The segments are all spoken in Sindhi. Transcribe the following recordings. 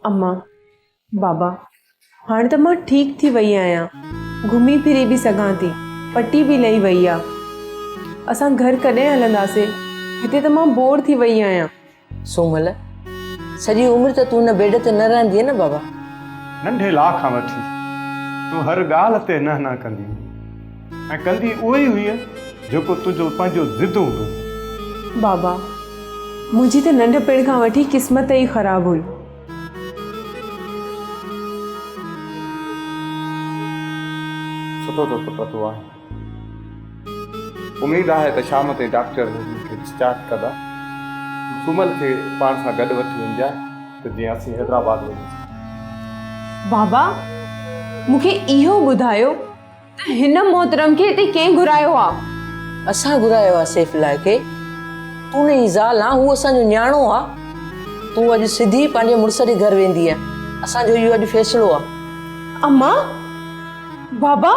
امان، بابا، هاڻ ته مان ٺيڪ ٿي وئي آهيان. گهمي ڦري به سگهان ٿي. پٽي به لهي وئي آ. اسان گهر ڪڏهن هلنداسين؟ هتي ته مان بور ٿي وئي آهيان. سومل، سڄي عمر ته تون ان بيڊ تي نه رهندينء نه بابا. ننڍي لاء کان وٺي تون هر ڳالهه تي نه نه ڪندي هئين ۽ ڪندي اهو ئي هئين جيڪو تنهنجو پنهنجو ضد هوندو هو. بابا، منهنجي ته ننڍپڻ کان وٺي قسمت ئي خراب هئي. سٺو ٿيو پٽ تون آهين. اميد آهي ته شام تائين ڊاڪٽر هن کي ڊسچارج ڪندا. تون سومل کي پاڻ سان گڏ وٺي وڃجانء ته جيئن اسين حيدرآباد وڃي سگهون. بابا، مون کي اهو ٻڌايو ته هن محترم کي هتي ڪنهن گهرايو آ؟ اسان گهرايو آ سيف الله کي. تون هن جي زال آن، هو اسان جو نياڻو آ. تون اڄ سڌي پنهنجي مڙس ڏي گهر ويندينء. اسان جو اهو اڄ فيصلو آ. امان! بابا!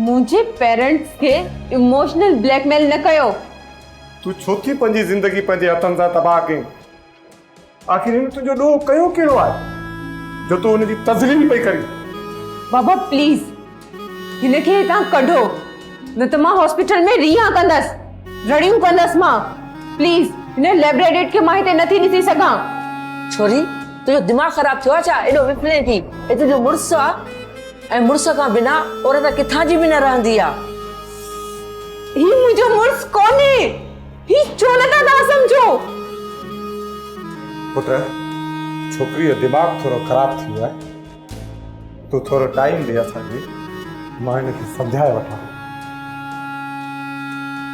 منهنجي پيرنٽس کي اموشنل بليڪ ميل نه ڪيو. تون ڇو ٿي پنهنجي زندگي پنهنجي هٿن سان تباهه ڪين؟ آخر هن تنهنجو ڏوهه ڪيو ڪهڙو آهي جو تون هن جي تذليل پئي ڪرين؟ بابا پليز هن کي هتان ڪڍو نه ته مان هاسپيٽل ۾ ريهان ڪندس، رڙيون ڪندس مان. پليز هن ليبريڊيٽ کي مان هتي نٿي ڏسي سگهان. ڇوري تنهنجو دماغ خراب ٿيو آهي ڇا؟ ايڏو وڦلين ٿي. هي تنهنجو مڙس آ ۽ مڙس کان بنا عورت ڪٿان جي به نه رهندي آ. هي منهنجو مڙس ڪونهي. هي ڇو نه ٿا توهان سمجهو. پٽ، ڇوڪريء جو دماغ ٿورو خراب ٿي ويو آهي. تون ٿورو ٽائيم ڏي اسان کي، مان هن کي سمجهائي وٺان.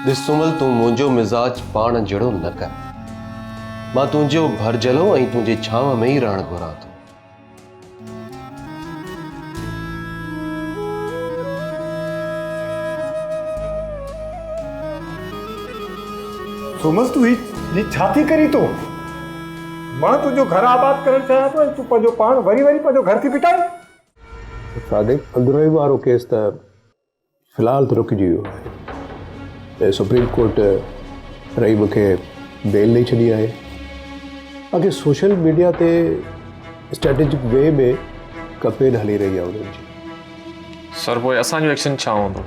ڏس سومل، تون منهنجو مزاج پاڻ جهڙو نه ڪر. مان تنهنجو ڀرجهلو ۽ تنهنجي ڇانو ۾ ئي رهڻ گهران ٿو. سومل تون هي ڇا ٿي ڪرين تون؟ مان تنهنجو گهر آباد ڪرڻ چاهيان ٿو ۽ تون پنهنجو پاڻ وري وري پنهنجو گهر ٿي ڦٽائين. صادق، عبدالرحيم وارو ڪيس ته في الحال ته رڪجي ويو آهي ۽ سپريم ڪورٽ رحيم کي بيل ڏئي ڇڏي آهي. باقي سوشل ميڊيا تي اسٽريٽجڪ وي ۾ ڪمپين هلي رهي آهي انهن جي. سر پوء اسان جو ايڪشن ڇا هوندو؟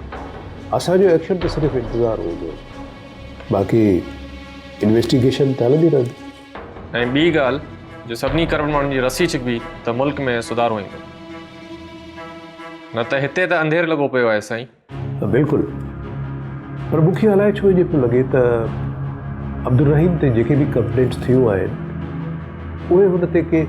اسان جو ايڪشن ته صرف انتظار هوندو باقي انويسٽيگيشن ته هلندي رهندي. ۽ ٻي ڳالهه جو سڀني ڪرپٽ ماڻهن جي رسي ڇڪبي ته ملڪ ۾ سڌارو ايندو. نه ته هتي ته انڌير لڳو پيو آهي سائين. بلڪل پر مون کي الائي ڇو ائين پيو لڳي ته عبدالرحيم تي جيڪي به ڪمپلينٽس ٿيون آهن اهي هن تي ڪي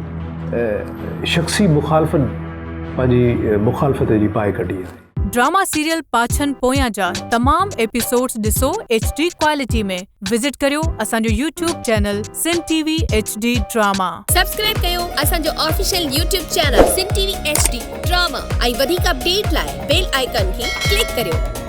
شخصي مخالفن پنهنجي مخالفت جي باهه ڪڍي آهي. ڊراما سيريل پاڇن پويان جا تمام ايپيسوڊز ڏسو ايڇ ڊي ڪوالٽي ۾ وزٽ ڪريو اسان جو YouTube channel Sindh T V H D drama. Subscribe ڪيو اسان جو official YouTube channel Sindh T V H D drama ۽ وڌيڪ اپڊيٽ لاء بيل آئيڪان کي ڪلڪ ڪريو.